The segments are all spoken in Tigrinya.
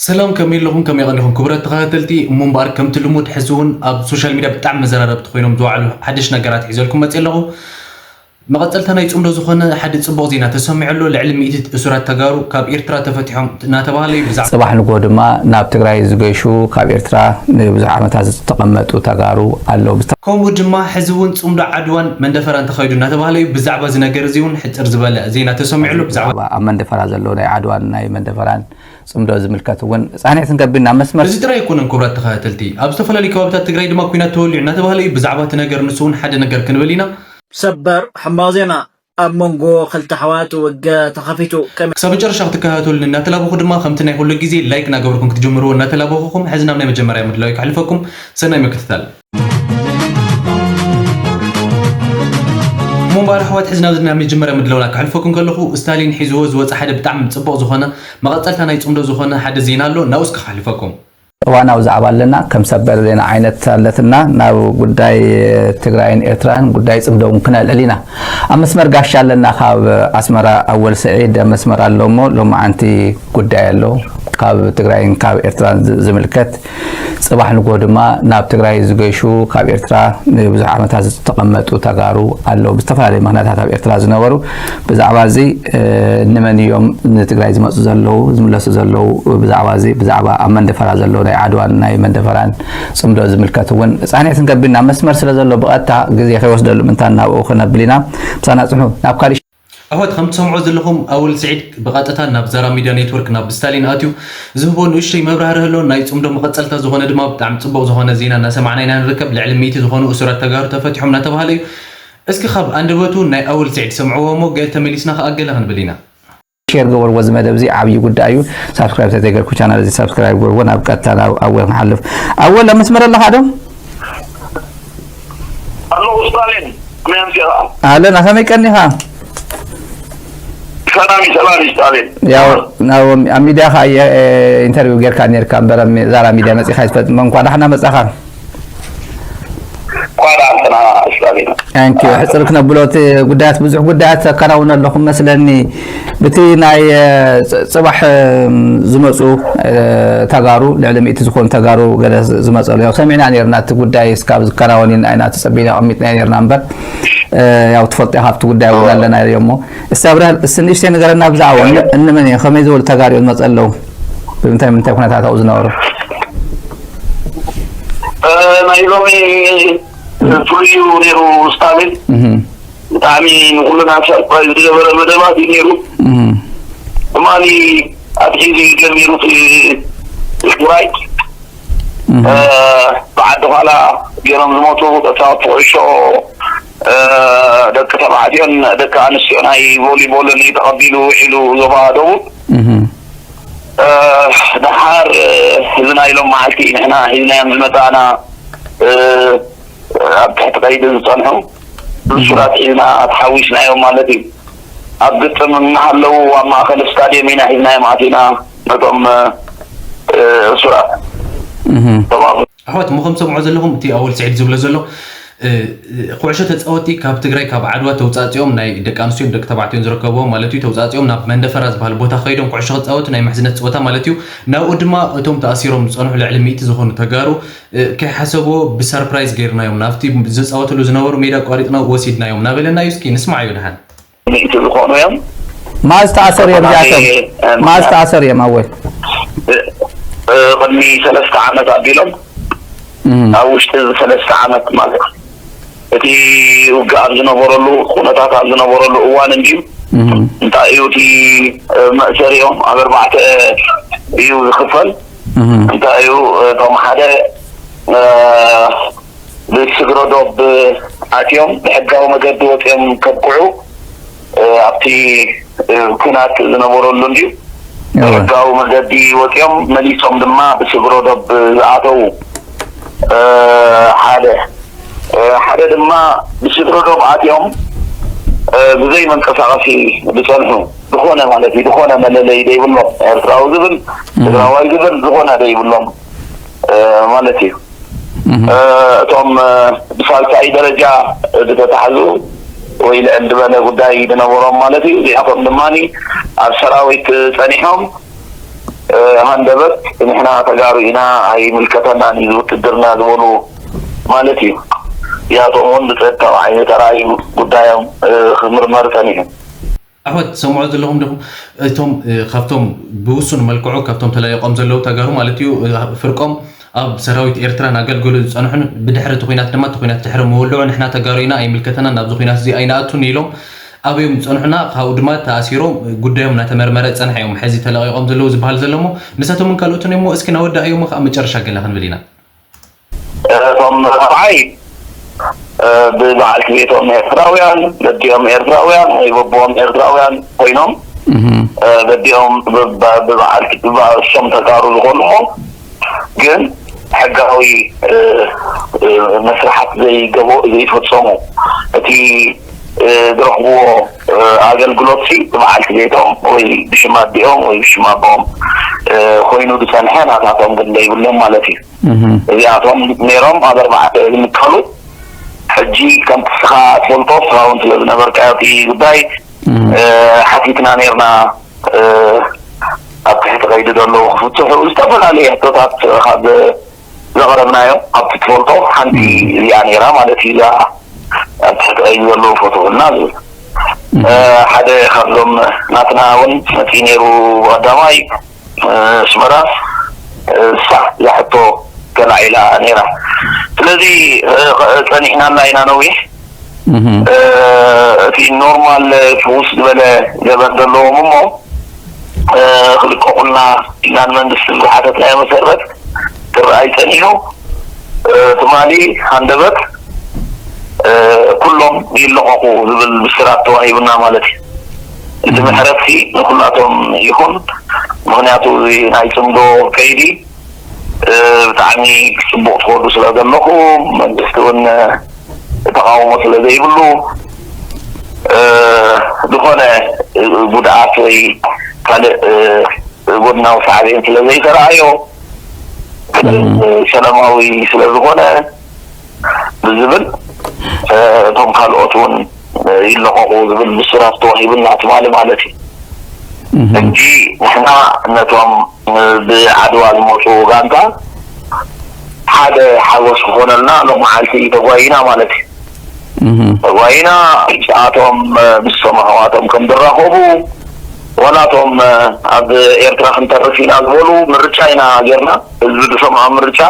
ሰላም፣ ከመይ ኣለኹም? ከመይ ቀኒኹም? ክቡራት ተኸታተልቲ፣ እሞ እምበኣር ከምቲ ልሙድ ሕዚ እውን ኣብ ሶሻል ሚድያ ብጣዕሚ መዘራረብቲ ኮይኖም ዝወዓሉ ሓድሽ ነገራት ሒዘልኩም መፅእ ኣለኹ። መቐፀልታ ናይ ፅምዶ ዝኾነ ሓደ ፅቡቕ ዜና ተሰሚዑ ኣሎ። ልዕሊ ሚእቲ እሱራት ተጋሩ ካብ ኤርትራ ተፈቲሖም እናተባህለ እዩ። ብዛዕባ ፅባሕ ንግሆ ድማ ናብ ትግራይ ዝገሹ ካብ ኤርትራ ንብዙሕ ዓመታት ዝተቐመጡ ተጋሩ ኣለዉ። ከምኡ ድማ ሕዚ እውን ፅምዶ ዓድዋን መንደፈራን ተኻይዱ እናተባህለ እዩ። ብዛዕባ እዚ ነገር እዚ እውን ሕፅር ዝበለ ዜና ተሰሚዑ ኣሎ። ብዛዕባ ኣብ መንደፈራ ዘሎ ናይ ዓድዋን ናይ መንደፈራን ፅምዶ ዝምልከት እውን ፃንሒት ክንገብር ኢና መስመር። እዚ ጥራይ ኣይኮነን ክቡራት ተኸታተልቲ፣ ኣብ ዝተፈላለዩ ከባብታት ትግራይ ድማ ኲናት ተወሊዑ እናተባህለ እዩ። ብዛዕባ እቲ ነገር ንሱ እውን ሓደ ነገር ክንብል ኢና። ሰበር ሕማቕ ዜና፣ ኣብ መንጎ ክልተ ኣሕዋት ውግእ ተኸፊቱ። ከመይ ክሳብ መጨረሻ ክትከታተሉኒ እናተላበኹ ድማ ከምቲ ናይ ኩሉ ግዜ ላይክ እናገበርኩም ክትጅምርዎ እናተላበኹኹም፣ ሕዚ ናብ ናይ መጀመርያ ምድላዊ ከሕልፈኩም። ሰናይ ምክትታል። እሞ እምበኣር ኣሕዋት፣ ሕዚ ናብ ናይ መጀመርያ ምድላውና ከሕልፈኩም ከለኹ፣ ስታሊን ሒዝዎ ዝወፀ ሓደ ብጣዕሚ ፅቡቕ ዝኾነ መቐፀልታ ናይ ፅምዶ ዝኾነ ሓደ ዜና ኣሎ፣ ናብኡ እስከ ከሕልፈኩም። እዋናዊ ዛዕባ ኣለና፣ ከም ሰበር ዜና ዓይነት ኣለትና። ናብ ጉዳይ ትግራይን ኤርትራን ጉዳይ ፅምዶ እውን ክነልዕል ኢና። ኣብ መስመር ጋሻ ኣለና ካብ ኣስመራ። ኣወል ስዒድ ኣብ መስመር ኣሎ እሞ ሎማዓንቲ ጉዳይ ኣሎ ካብ ትግራይን ካብ ኤርትራን ዝ-፣ ዝምልከት። ፅባሕ ንግሆ ድማ ናብ ትግራይ ዝገሹ ካብ ኤርትራ ንብዙሕ ዓመታት ዝተቐመጡ ተጋሩ ኣለዉ፣ ብዝተፈላለየ ምኽንያታት ኣብ ኤርትራ ዝነበሩ። ብዛዕባ እዚ፣ እ፣ ንመን እዮም ንትግራይ ዝመፁ ዘለዉ፣ ዝምለሱ ዘለዉ፣ ብዛዕባ እዚ፣ ብዛዕባ ኣብ መንደፈራ ዘሎ ናይ ዓድዋን ናይ መንደፈራን ፅምዶ ዝምልከት እውን ፃንሒት ክንገብር ኢና። መስመር ስለ ዘሎ ብቐጥታ ግዜ ከይወስደሉ ምእንታን ናብኡ ክነብል ኢና። ምሳና ፅንሑ። ናብ ካሊእ ኣሕዋት፣ ከም ትሰምዖ ዘለኹም ኣወል ስዒድ ብቐጥታ ናብ ዛራ ሚድያ ኔትወርክ ናብ ስታሊን ኣትዩ ዝህቦ ንእሽተይ መብራህርሂ ኣሎ። ናይ ጽምዶ መቐጸልታ ዝኾነ ድማ ብጣዕሚ ጽቡቕ ዝኾነ ዜና እናሰማዕና ኢና ንርከብ። ልዕሊ ሚእቲ ዝኾኑ እሱራት ተጋሩ ተፈቲሖም እናተባህለ እዩ። እስኪ ካብ ኣንደበቱ ናይ ኣወል ስዒድ ሰምዕዎ እሞ ገለ ተመሊስና ከኣ ገለ ክንብል ኢና። ሼር ገበርዎ፣ እዚ መደብ እዚ ዓብዪ ጉዳይ እዩ። ሳብስክራይብ ተዘይገርኩ ቻናል እዚ ሳብስክራይብ ገበርዎ። ናብ ቀጥታ ናብ ኣወል ክንሓልፍ። ኣወል ኣብ መስመር ኣለኻ ዶ? ኣለኹ ስታሊን፣ ከመይ ኣምሲኻ? ኣለና፣ ከመይ ቀኒኻ? ሰላም እዩ፣ ሰላም እዩ ስታሊን። ያው ናብ ኣብ ሚድያ ኸኣ እየ፣ እ፣ ኢንተርቪው ጌርካ ኔርካ እምበር ኣብ ሚ-፣ ዛራ ሚድያ መጺኻ ኣይትፈልጥን። እንኳዕ ደሓና መጻኻ። እንኳዕ ደሓና ስታሊን። ታንኪዩ። ሕጽር ክነብሎ፣ እቲ ጉዳያት፣ ብዙሕ ጉዳያት ተከናውኑ ኣለኹም መስለኒ። ብቲ ናይ፣ እ፣ ጽ-፣ ጽባሕ፣ እ፣ ዝመጹ፣ እ፣ ተጋሩ፣ ልዕሊ ሚእቲ ዝኾኑ ተጋሩ ገለ ዝ-፣ ዝመጸሉ። ያው ሰሚዕና ኔርና እቲ ጉዳይ እስካብ ዝከናወን ኢልና ኢና ተጸቢና ኣቐሚጥና ኔርና እምበር፣ እ፣ ያው ትፈልጦ ኢኻ ኣብቲ ጉዳይ እውን ኣለና እሞ። እስቲ ኣብርሃል፣ እስቲ ንእሽተይ ንገረና ብዛዕባ እን-፣ እንመን እዮም፣ ከመይ ዝበሉ ተጋሩ እዮም ዝመጹ ኣለዉ? ብምንታይ ምንታይ ኩነታት ኣብኡ ዝነበሩ? እ፣ ናይ ሎሚ ፍሉይ እዩ ነይሩ ስታሊን። እህ። ብጣዕሚ ንኩልና ሰርፕራይዝ ዝገበረ መደባት እዩ ነይሩ። እህ። ትማሊ ኣትሒዙ እዩ ጀሚሩ እቲ ስትራይክ። እህ። እ፣ ብዓዲ ዃላ ገይሮም ዝሞቱ ተፃወትቲ ኩዕሾ፣ እ፣ ደቂ ተባዕትዮን ደቂ ኣንስትዮ ናይ ቮሊቦልን እዩ ተቐቢሉ ውዒሉ ዞባ ደቡብ። እህ። እ፣ ደሓር፣ እ፣ እዚ ናይ ሎም መዓልቲ ንሕና ሒዝናዮም ዝመፃእና፣ እ፣ ኣብ ትሕቲ ቀይዲ ዝፀንሑ እሱራት ሒዝና ተሓዊስናዮም ማለት እዩ። ኣብ ግጥም እናሃለዉ ኣብ ማእኸል ስታድየም ኢና ሒዝናዮም ኣቲና ነቶም፣ እ፣ እ፣ እሱራት። እህ። ተባብ-፣ ኣሕዋት፣ እሞ ከም ትሰምዖ ዘለኹም እቲ ኣወል ስዒድ ዝብሎ ዘሎ፣ እ፣ እ፣ ኩዕሾ ተጻወትቲ ካብ ትግራይ ካብ ዓድዋ ተውጻጺኦም ናይ ደቂ ኣንስትዮን ደቂ ተባዕትዮን ዝርከብዎም ማለት እዩ፣ ተውጻጺኦም ናብ መንደፈራ ዝበሃል ቦታ ከይዶም ኩዕሾ ክጻወቱ ናይ ምሕዝነት ጸወታ ማለት እዩ። ናብኡ ድማ እቶም ተኣሲሮም ዝጸንሑ ልዕሊ ሚእቲ ዝኾኑ ተጋሩ፣ እ፣ ከይሓሰብዎ ብሰርፕራይዝ ገይርናዮም፣ ናብቲ ዝጻወትሉ ዝነበሩ ሜዳ ኣቋሪጽና ወሲድናዮም እናበለና እዩ። እስኪ ንስማዓዮ ደሓን። ሚእቲ ዝኾኑ እዮም። መዓዝ ተኣሰሩ እዮም እዚኣቶም? እ፣ መዓዝ ተኣሰሩ እዮም ኣወል? እ፣ እ፣ ቅድሚ ሰለስተ ዓመት ኣቢሎም እም። ኣብ ውሽጢ እዚ ሰለስተ ዓመት ማለት እቲ ውግእ ኣብ ዝነበረሉ፣ ኩነታት ኣብ ዝነበረሉ እዋን እንድዩ። እም። እንታይ እዩ እቲ፣ እ፣ መእሰሪኦም ኣብ ኣርባዕተ እዩ ዝኽፈል። እም። እንታይ እዩ፣ እቶም ሓደ፣ እ፣ ብስግረ ዶብ ኣትዮም ብሕጋዊ መገዲ ወፂኦም ከብቅዑ፣ እ፣ ኣብቲ፣ እ፣ ኲናት ዝነበረሉ እንድዩ። እወ። ብሕጋዊ መገዲ ወፂኦም መሊሶም ድማ ብስግረ ዶብ ዝኣተዉ፣ እ፣ ሓደ፣ እ፣ ሓደ ድማ ብስግረ ዶብ ኣትዮም፣ እ፣ ብዘይ መንቀሳቐሲ ዝፀንሑ፣ ዝኾነ ማለት እዩ፣ ዝኾነ መለለይ ዘይብሎም፣ ኤርትራዊ ዝብል፣ እም። ትግራዋይ ዝብል፣ ዝኾነ ዘይብሎም፣ እ፣ ማለት እዩ። እህ። እ፣ እቶም፣ እ፣ ብሳልሳይ ደረጃ ዝተታሕዙ ወይ ልዕል ዝበለ ጉዳይ ዝነበሮም ማለት እዩ። እዚኣቶም ድማ ኣብ ሰራዊት ጸኒሖም፣ ሃንደበት ንሕና ተጋሩ ኢና ኣይምልከተናን እዩ ውትድርና ዝበሉ ማለት እዩ። እዚኣቶም እውን ብፀጥታዊ ዓይኒ ተራእዩ ጉዳዮም ክምርመር ፀኒሑ። ኣሕዋት ትሰምዑ ዘለኹም ዲኹም? እቶም ካብቶም ብውሱን መልክዑ ካብቶም ተላሊቖም ዘለዉ ተጋሩ ማለት እዩ፣ ፍርቆም ኣብ ሰራዊት ኤርትራ እናገልገሉ ዝጸንሑን ብድሕሪ እቲ ኲናት ድማ እቲ ኲናት ድሕሪ ምውልዑ ንሕና ተጋሩ ኢና ኣይምልከተናን ናብዚ ኲናት እዚ ኣይንኣቱን ኢሎም ኣበዮም ዝጸንሑና ካብኡ ድማ ተኣሲሮም ጉዳዮም እናተመርመረ ዝጸንሐ እዮም ሕዚ ተለቒቖም ዘለዉ ዝበሃል ዘሎ እሞ ንሳቶምን ካልኦትን እዮም። እስኪ ናወዳእዮሞ ከዓ መጨረሻ ገለ ክንብል ኢና። እቶም ራብዓይ ብበዓልቲ ቤቶም ኤርትራውያን በዲኦም ኤርትራውያን ወይ በቦኦም ኤርትራውያን ኮይኖም በዲኦም ብበዓልቲ ብእሶም ተጋሩ ዝኾኑ እሞ ግን ሕጋዊ መስርሓት ዘይገበ ዘይፈፀሙ እቲ ዝረኽብዎ ኣገልግሎት ሲ ብበዓልቲ ቤቶም ወይ ብሽም ኣዲኦም ወይ ብሽም ኣቦኦም ኮይኑ ዝፀንሐ ናታቶም ግን ዘይብሎም ማለት እዩ። እዚኣቶም ነይሮም ኣብ ኣርባዕተ ዝምቀሉ ሕጂ ከምቲ ስኻ ትፈልጦ ስኻ እውን ስለ ዝነበርካዮ እቲ ጉዳይ ሓቲትና ነርና ኣብ ትሕቲ ቀይዲ ዘለዉ ክፍትሑ ዝተፈላለዩ ሕቶታት ካብ ዘቕረብናዮም ኣብቲ ትፈልጦ ሓንቲ እዚኣ ነይራ ማለት እዩ። እዛ ኣብ ትሕቲ ቀይዲ ዘለዉ ፈትሑልና ዝብል ሓደ ካብዞም ናትና እውን መፅኡ ነይሩ። ቀዳማይ ኣስመራ እሳ እዛ ሕቶ ተላዒላ ነይራ። ስለዚ ፀኒሕናላ ኢና ነዊሕ። እቲ ኖርማል ፍውስ ዝበለ ገበን ዘለዎም እሞ ክልቀቑልና ኢልና ንመንግስቲ ዝሓተትናዮ መሰረት ክረኣይ ፀኒሑ። ትማሊ ሃንደበት ኩሎም ይለቐቑ ዝብል ብስራት ተዋሂቡና ማለት እዩ። እቲ ምሕረት ሲ ንኩላቶም ይኹን። ምክንያቱ እዚ ናይ ፅምዶ ከይዲ ብጣዕሚ ፅቡቕ ትኸዱ ስለ ዘለኹ መንግስቲ እውን ተቃውሞ ስለ ዘይብሉ ዝኾነ ጉድኣት ወይ ካልእ ጎድናዊ ሳዕቤን ስለ ዘይተረኣዮ ሰላማዊ ስለ ዝኾነ ብዝብል እቶም ካልኦት እውን ይለቐቑ ዝብል ብስራት ተዋሂቡና ትማሊ ማለት እዩ። ሕጂ ንሕና ነቶም ብዓድዋ ዝመፁ ጋንታ ሓደ ሓጎስ ክኾነልና ሎም መዓልቲ ተጓይና ማለት እዩ። ተጓይና ምስኣቶም ምስቶም ኣሕዋቶም ከም ዝራኸቡ ዋላቶም ኣብ ኤርትራ ክንተርፍ ኢና ዝበሉ ምርጫ ኢና ጌርና። ህዝቢ ዝሰምዖ ምርጫ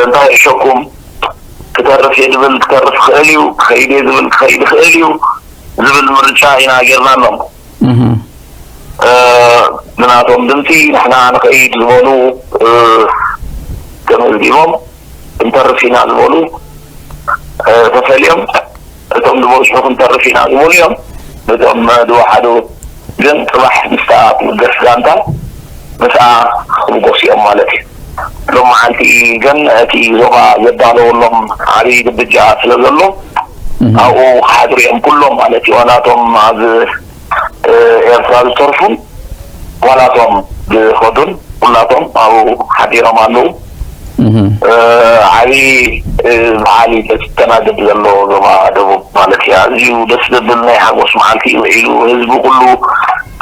እንታይ ይሸኩም ክተርፍ እየ ዝብል ክተርፍ ክእል እዩ፣ ክኸይድ እየ ዝብል ክኸይድ ክእል እዩ ዝብል ምርጫ ኢና ጌርናሎም። ብናቶም ድምፂ ንሕና ንኸይድ ዝበሉ ተመዝጊቦም ክንተርፍ ኢና ዝበሉ ተፈልዮም። እቶም ዝበዝሑ ክንተርፍ ኢና ዝበሉ እዮም። እቶም ዝወሓዱ ግን ፅባሕ ምስታ ትብገስ ጋንታ ምስኣ ክብጎስ እዮም ማለት እዩ። ሎም መዓልቲ ግን እቲ ዞባ ዘዳለወሎም ዓብዪ ግብጃ ስለ ዘሎ ኣብኡ ክሓድሩ እዮም ኩሎም ማለት እዩ። ዋላቶም ኣብ ኤርትራ ዝተርፉን ዋላቶም ዝኸዱን ኩላቶም ኣብኡ ሓዲሮም ኣለዉ። ዓብዪ በዓል እዩ ዘስተናግድ ዘሎ ዞባ ደቡብ ማለት እዩ። ኣዝዩ ደስ ዘብል ናይ ሓጎስ መዓልቲ እዩ ውዒሉ። ህዝቢ ኩሉ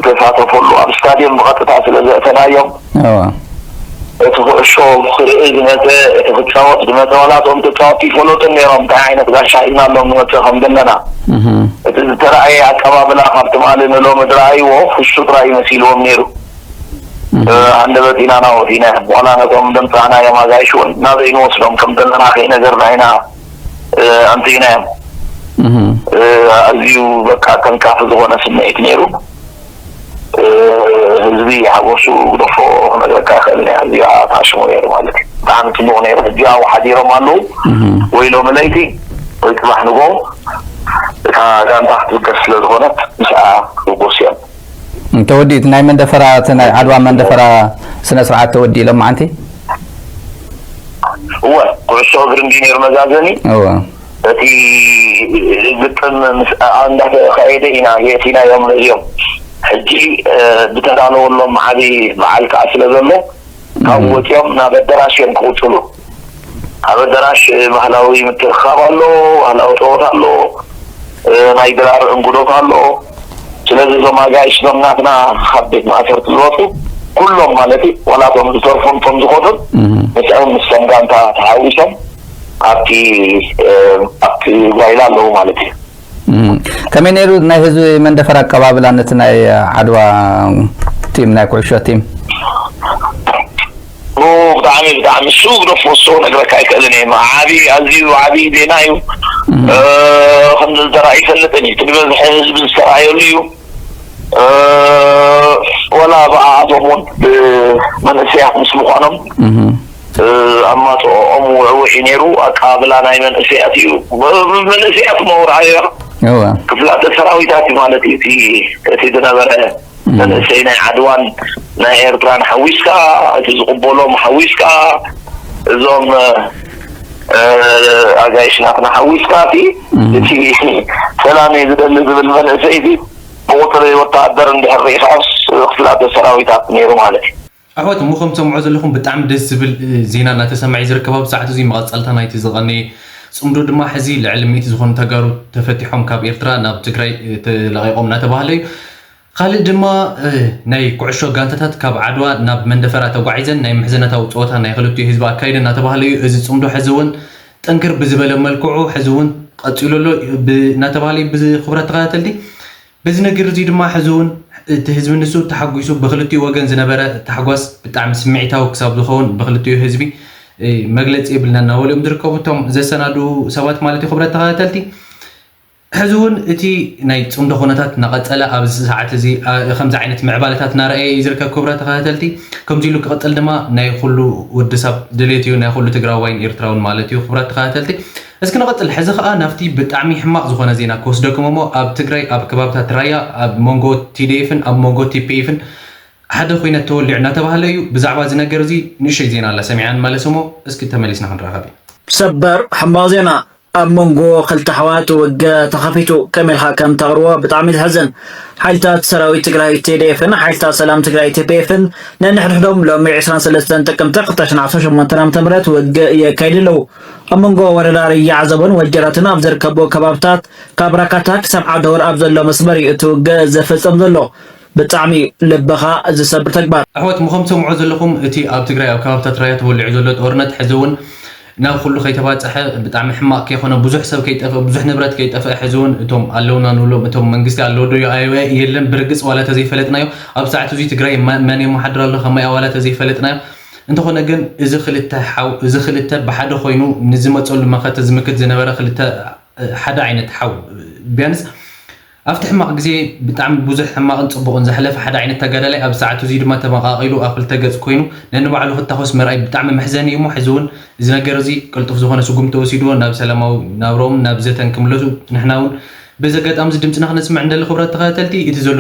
ዝተሳተፈሉ ኣብ ስታድዮም ብቐጥታ ስለ ዘእተናዮም እቲ ኩዕሾ ክርኢ ዝመፀ እቲ ክፃወት ዝመፀ ዋላ እቶም ተፃወቲ ይፈለጡ ነይሮም እንታይ ዓይነት ጋሻ ሒዝናሎም ንመፅእ ከም ዘለና እቲ ዝተረኣየ ኣቀባብላ ካብ ትማሊ ንሎሚ ዝረኣይዎ ፍሹ ጥራይ መሲልዎም ነይሩ። ኣንደበት ኢና ናወት ኢና ዋላ ነቶም ደምፃእናዮም ኣጋይሽ እውን ናበይ ንወስዶም ከም ዘለና ከይነገርና ኢና ኣምፅእናዮም። ኣዝዩ በቃ ተንካፊ ዝኾነ ስምዒት ነይሩ። ህዝቢ ሓጎሱ ግደፎ ክነግረካ ይኽእል እየ። ኣዝዩ ተዓሽሙ ነይሩ ማለት እዩ። ብጣዕሚ ፅቡቕ ነይሩ። ሕጂ ኣብኡ ሓዲሮም ኣለዉ ወይ ሎሚ ለይቲ ወይ ፅባሕ ንጎ እታ ጋንታ ክትብገስ ስለ ዝኾነት ምስኣ ክብጎስ እዮም። ተወዲኡ እቲ ናይ መንደፈራ እቲ ናይ ዓድዋ መንደፈራ ስነ ስርዓት ተወዲኡ ሎማዓንቲ? እወ ኩዕሾ እግሪ እንዲ ነይሩ መዛዘሚ እወ እቲ ግጥም ምስ እንዳተኻየደ ኢና የእቲናዮም ነዚኦም ሕጂ ብተዳለወሎም ዓብዪ በዓል ከዓ ስለ ዘሎ ካብ ወፂኦም ናብ ኣደራሽ እዮም ክቕፅሉ ኣብ ኣደራሽ ባህላዊ ምትእኽኻብ ኣሎ ባህላዊ ፀወታ ኣሎ ናይ ድራር እንጉዶት ኣሎ ስለዚ እዞም ኣጋይሽ እዞም ናትና ካብ ቤት ማእሰርቲ ዝወፁ ኩሎም ማለት እዩ፣ ዋላ እቶም ዝተርፉን እቶም ዝኾኑን ምስኦም ምስቶም ጋንታ ተሓዊሶም ኣብቲ ኣብቲ ጓይላ ኣለዉ ማለት እዩ። ከመይ ነይሩ ናይ ህዝቢ መንደፈር ኣቀባብላ ነቲ ናይ ዓድዋ ቲም ናይ ኩዕሾ ቲም? ብጣዕሚ ብጣዕሚ እሱ ግደፎ እሱ ነግረካ ኣይክእልን እየ። ዓብዪ ኣዝዩ ዓብዪ ዜና እዩ። ከምዚ ዝተረኣየ ይፈልጥን እዩ። እቲ ዝበዝሐ ህዝቢ ዝተረኣየሉ እዩ። ወላ ብኣቶም እውን ብመንእሰያት ምስ ምዃኖም ኣማፅኦም ውዕውዕ እዩ ነይሩ። ኣቀባብላ ናይ መንእሰያት እዩ። መንእሰያት መውርዓዮ ክፍላተ ሰራዊታት እዩ ማለት እዩ። እቲ ዝነበረ መንእሰይ ናይ ዓድዋን ናይ ኤርትራን ሓዊስካ፣ እቲ ዝቕበሎም ሓዊስካ፣ እዞም ኣጋይሽ ናትና ሓዊስካ እቲ ሰላም እየ ዝደሊ ዝብል መንእሰይ እዚ ብቁፅሪ ወተሃደር እንድሕር ርኢኻስ ክፍላተ ሰራዊታት ነይሩ ማለት እዩ። ኣሕዋት እሞ ከም ትሰምዑ ዘለኹም ብጣዕሚ ደስ ዝብል ዜና እናተሰምዐ እዩ ዝርከብ ኣብ ሰዓት እዙይ። መቐፀልታ ናይቲ ዝቐነየ ፅምዶ ድማ ሕዚ ልዕሊ ሚእቲ ዝኾኑ ተጋሩ ተፈቲሖም ካብ ኤርትራ ናብ ትግራይ ተለቒቖም እናተባህለ እዩ። ካልእ ድማ ናይ ኩዕሾ ጋንታታት ካብ ዓድዋ ናብ መንደፈራ ተጓዒዘን ናይ ምሕዝነታዊ ፀወታ ናይ ክልቲኡ ህዝቢ ኣካይደ እናተባህለ እዩ። እዚ ፅምዶ ሕዚ እውን ጥንክር ብዝበለ መልክዑ ሕዚ እውን ቀፂሉ ኣሎ እናተባህለ እዩ። ክቡራት ተኸታተልቲ በዚ ነገር እዚ ድማ ሕዚ እውን እቲ ህዝቢ ንሱ ተሓጒሱ ብክልቲኡ ወገን ዝነበረ ታሕጓስ ብጣዕሚ ስምዒታዊ ክሳብ ዝኸውን ብክልቲኡ ህዝቢ መግለፂ የብልና እናበሉ እዮም ዝርከቡ እቶም ዘሰናድኡ ሰባት ማለት እዩ። ክቡራት ተኸታተልቲ ሕዚ እውን እቲ ናይ ፅምዶ ኩነታት እናቐፀለ ኣብዚ ሰዓት እዚ ከምዚ ዓይነት ምዕባለታት እናረኣየ እዩ ዝርከብ። ክቡራት ተኸታተልቲ ከምዚ ኢሉ ክቕፅል ድማ ናይ ኩሉ ወዲ ሰብ ድሌት እዩ፣ ናይ ኩሉ ትግራዋይን ኤርትራውን ማለት እዩ። ክቡራት ተኸታተልቲ እስኪ ንቐፅል። ሕዚ ከዓ ናብቲ ብጣዕሚ ሕማቕ ዝኾነ ዜና ክወስደኩም እሞ ኣብ ትግራይ ኣብ ከባብታት ራያ ኣብ መንጎ ቲ ዲ ኤፍን ኣብ መንጎ ቲ ፒ ኤፍን ሓደ ኩነት ተወሊዑ እናተባህለ እዩ። ብዛዕባ እዚ ነገር እዚ ንእሽተይ ዜና ኣላ ሰሚዕና ንመለስ እሞ እስኪ ተመሊስና ክንራኸብ እዩ። ሰበር ሕማቕ ዜና ኣብ መንጎ ክልተ ኣሕዋት ውግእ ተኸፊቱ። ከመይ ኢልካ ከም ተቕርቦ ብጣዕሚ ዘሕዝን። ሓይልታት ሰራዊት ትግራይ ቲ ዲ ኤፍን ሓይልታት ሰላም ትግራይ ቲ ፒ ኤፍን ነንሕድሕዶም ሎሚ ዕስራን ሰለስተን ጥቅምቲ ክልተ ሽሕን ዓሰርተ ሸሞንተን ዓመተ ምህረት ውግእ የካይዱ ኣለዉ። ኣብ መንጎ ወረዳ ርያ ዓዘቦን ወጀራትን ኣብ ዝርከቡ ከባብታት ካብ ራካታ ክሳብ ዓደወር ኣብ ዘሎ መስመር እዩ እቲ ውግእ ዝፍጸም ዘሎ። ብጣዕሚ ልብኻ ዝሰብር ተግባር። ኣሕዋት ምኸም ትሰምዑ ዘለኹም እቲ ኣብ ትግራይ ኣብ ከባብታት ራያ ተወሊዑ ዘሎ ጦርነት ሕዚ እውን ናብ ኩሉ ከይተባፀሐ ብጣዕሚ ሕማቕ ከይኮነ ብዙሕ ሰብ ከይጠፍእ ብዙሕ ንብረት ከይጠፍእ ሕዚ እውን እቶም ኣለውና ንብሎም እቶም መንግስቲ ኣለዎ ዶ የለን ብርግፅ ዋላ ተዘይፈለጥናዮ ኣብ ሰዓት እዙይ ትግራይ መን የመሓድር ኣሎ ከማይ ዋላ ተዘይፈለጥናዮ እንተኾነ ግን እዚ ክልተ ሓው እዚ ክልተ ብሓደ ኮይኑ ንዝመፀሉ መኸተ ዝምክት ዝነበረ ክልተ ሓደ ዓይነት ሓው ቢያንስ ኣብቲ ሕማቕ ግዜ ብጣዕሚ ብዙሕ ሕማቕን ፅቡቕን ዘሕለፈ ሓደ ዓይነት ተጋዳላይ ኣብ ሰዓት እዙይ ድማ ተመቓቒሉ ኣብ ክልተ ገፅ ኮይኑ ነንባዕሉ ክታኾስ ምርኣይ ብጣዕሚ መሕዘኒ እዩ እሞ ሕዚ እውን እዚ ነገር እዚ ቅልጡፍ ዝኾነ ስጉምቲ ወሲድዎ ናብ ሰላማዊ ናብርኦም ናብ ዘተን ክምለሱ ንሕና እውን በዚ ኣጋጣሚ እዚ ድምፅና ክነስምዕ እንደሊ ክብራት ተኸታተልቲ እቲ ዘሎ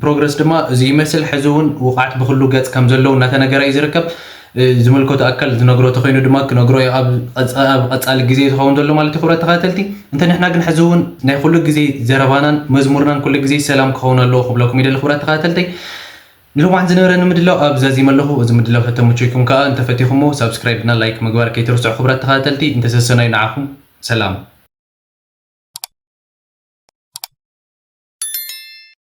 ፕሮግረስ ድማ እዚ ይመስል ሕዚ እውን ውቕዓት ብክሉ ገፅ ከም ዘለዉ እናተነገረ እዩ ዝርከብ ዝምልከቶ ኣካል ዝነግሮ ተኮይኑ ድማ ክነግሮ እዩ ኣብ ቀፃሊ ግዜ ዝኸውን ዘሎ ማለት እዩ ክብራት ተኸታተልቲ እንተ ንሕና ግን ሕዚ እውን ናይ ኩሉ ግዜ ዘረባናን መዝሙርናን ኩሉ ግዜ ሰላም ክኸውን ኣለዎ ክብለኩም ይደሊ ክብራት ተኸታተልተይ ንሎማዓንቲ ዝነበረኒ ምድላው ኣብ ዛዚመ ኣለኹ እዚ ምድላው ተተመቸይኩም ከዓ እንተፈቲኹሞ ሳብስክራይብ እና ላይክ ምግባር ከይትርስዑ ክብራት ተኸታተልቲ እንተሰሰናዩ ንዓኹም ሰላም